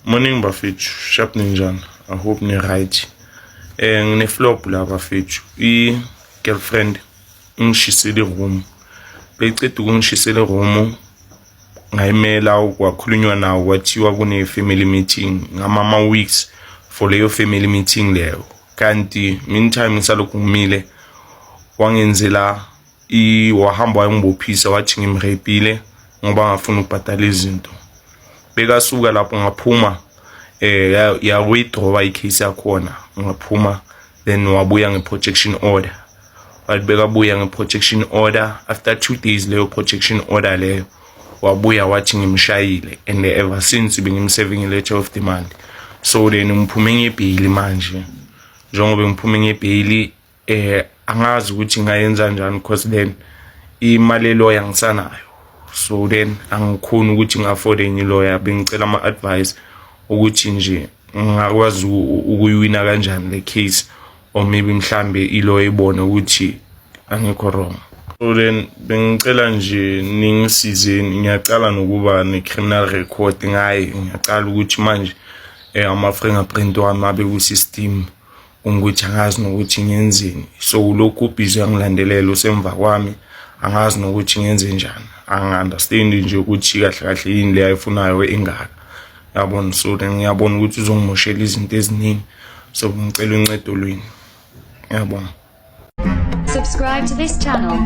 Morning bafethu, sharp ninjani? I hope ni right. Ngine flop la bafethu. I girlfriend ingishisele room. Beyiceda ukungishisela room ngayimela kwakhulunywa nawo kwathiwa kune family meeting ngama weeks for leyo family meeting leyo. Kanti meantime ngisalokhu ngimile wangenzela i wahamba wayongibophisa wathi ngimrepile ngoba ngafuna ukubhadala izinto. Bekasuka lapho ngaphuma ya withdraw icase yakhona ngaphuma, then wabuya nge-protection order. Wathi bekabuya nge-protection order, after 2 days leyo protection order leyo wabuya wathi ngimshayile, and ever since bengimserving i-letter of demand. So then ngiphume ngebheyili manje. Njengoba ngiphume ngebheyili, angazi ukuthi ngayenza njani, because then imali eloya ngisanayo, so then angikhoni ukuthi ngi-afford enye lawyer. Bengicela ama-advice ukuthi nje ngingakwazi ukuyiwina kanjani le case, or maybe mhlambe i-lawyer ibone ukuthi angikho wrong. So then bengicela nje ningisizeni. Ngiyacala nokuba ne-criminal record ngaye. Ngiyacala ukuthi manje ama-fingerprint wami abe ku-system, ukuthi angazi nokuthi ngiyenzeni. So lokhu ubhizi uyangilandelela, usemva kwami, angazi nokuthi ngenze njani. Angi-understand nje ukuthi kahle kahle yini le ayifunayo engaka, yabona. So then ngiyabona ukuthi uzongimoshela izinto eziningi, so ngicela uncedo lwenu, ngiyabonga. Subscribe to this channel.